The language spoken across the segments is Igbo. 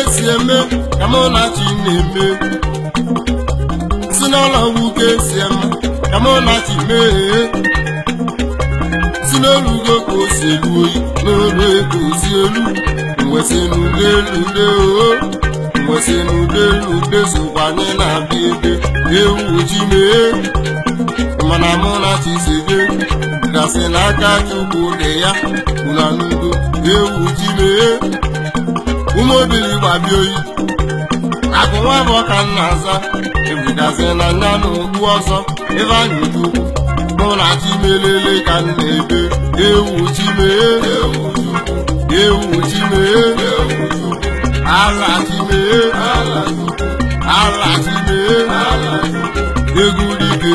Esi eme ka mụ na chi na-eme. Si n'ụlọ bụ ka esi eme ka mụ na chi mee. Si n'olugo ka o si elu oyi n'olu ego o si elu mwesị n'udelu ude o mwesị n'udelu ude sokwa anyị na-abịa ebe ewu chi mee. Mana mụ na chi si je gasị n'aka Chukwu dị ya una n'udo ewu chi mee. Ụmụ obili gbabie oyi akụ nwa bụ ka m na-aza ebugasị na nya na okpu ọzọ ebe anyị chukwu mụ na chi melele ka m na-ebe ewu chi mee, ewu chi mee, ala chi mee, ala chi mee, egwu dike,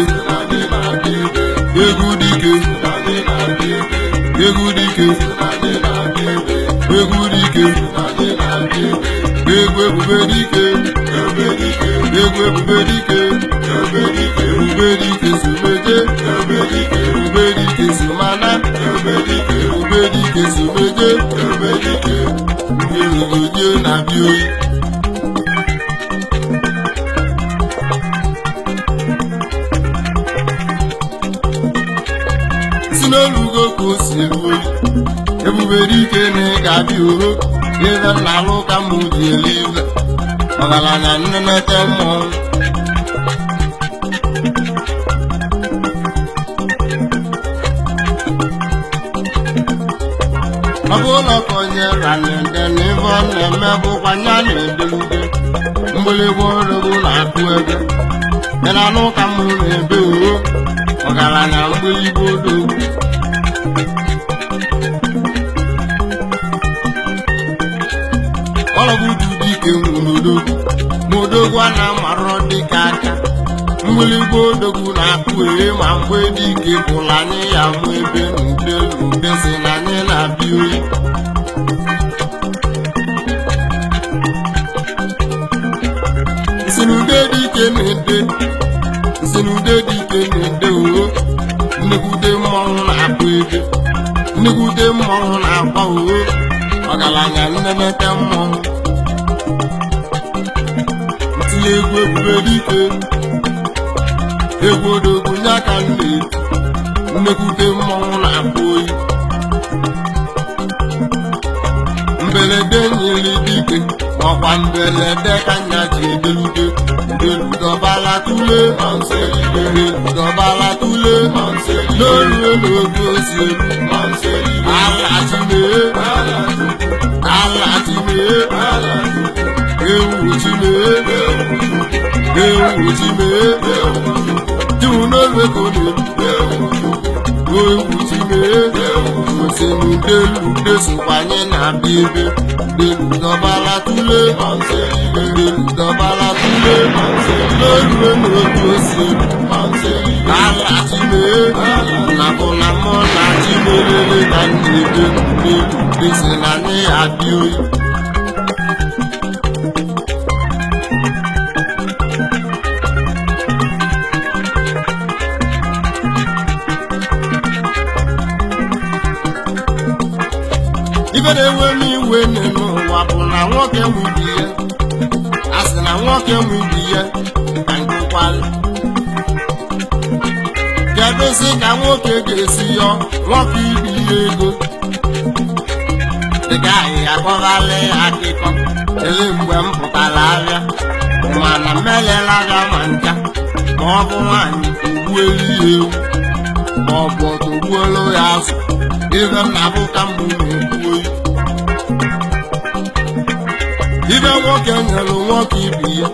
egwu dike, egwu dike, egwu dike, egwu ebube dike, egwu ebube dike, ebube dike sumeje, ebube dike sumana, ebube dike sumeje, ndị na-abịa oyi. Si n'olugo ka o si eru oyi, ebube dike na ị ga-abịa oro ebe nna alụ ka mụ ji ele iwe ọgaranya nnenete mmọnwụ. Ọ bụ ụlọ ka onye ranede na ife ọ na-eme bụkwa nya na-edelude mgbịlịgba odogwu na-akụ ebe ị na-anụ ka mụ na-ebe oo ọgaranya mgbịlịgba odogwu. Ọlọbụ dike nwụrụ odogwu ma odogwu a na-amarọ dịka aka mgbịlịgba odogwu na-akụ ee ma mgbe dike pụrụ anyị ya mụ ebe n'ude n'ude si na anyị na-abịa oyi. Nsinude dike na-ede, nsinude dike na-ede oo nnekwute mmọnwụ na-akụ ebe nnekwute mmọnwụ na-akwa oo ọgaranya nnenete mmọnwụ. Ntinye egwu ebube dike, egwu odogwu nye aka m na-eti nnekwute mmọnwụ na-akụ oyi. Mberede nyere dike ọkwa mberede ka nya ji edelude udeludọbala tule udeludọbala tule n'olu elu oge osi elu ala chimee, ala chimee, ewu chimee, ewu chimee, jiwu n'olu ego na-elu ewu chimee. Osinudelu sokwa anyị na-abịa ebe udeludọbala tule udeludọbala tule n'olu elu otu osi elu ala chimee na bụ na mụ na chimelele ka m na-ebe udelude si na anyị abịa oyi. Ibe na-ewe m iwe n'ụwa bụ na nwoke nwe ibi ya, a sị na nwoke nwe ibi ya ka nkụkwalị. Kedu sị ka nwoke ga-esi yọọ nwoke ibi ya ego dịka ahịhịa kọghalị akịkọ ele mgbe m pụtara ahịa mana mmelela ya ma ncha ma ọ bụ nwaanyị ogbuelu ya ewu ma ọ bụ ọtọgbuelu ya azụ ibe m na-abụ ka mbụ na-ekwu oyi. Ibe nwoke nyere nwoke ibi ya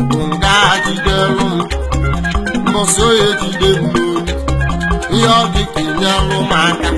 bụ nga jidelu m mbọsị oye jide m n'olu ihe ọ dị ka enyelụ m aka.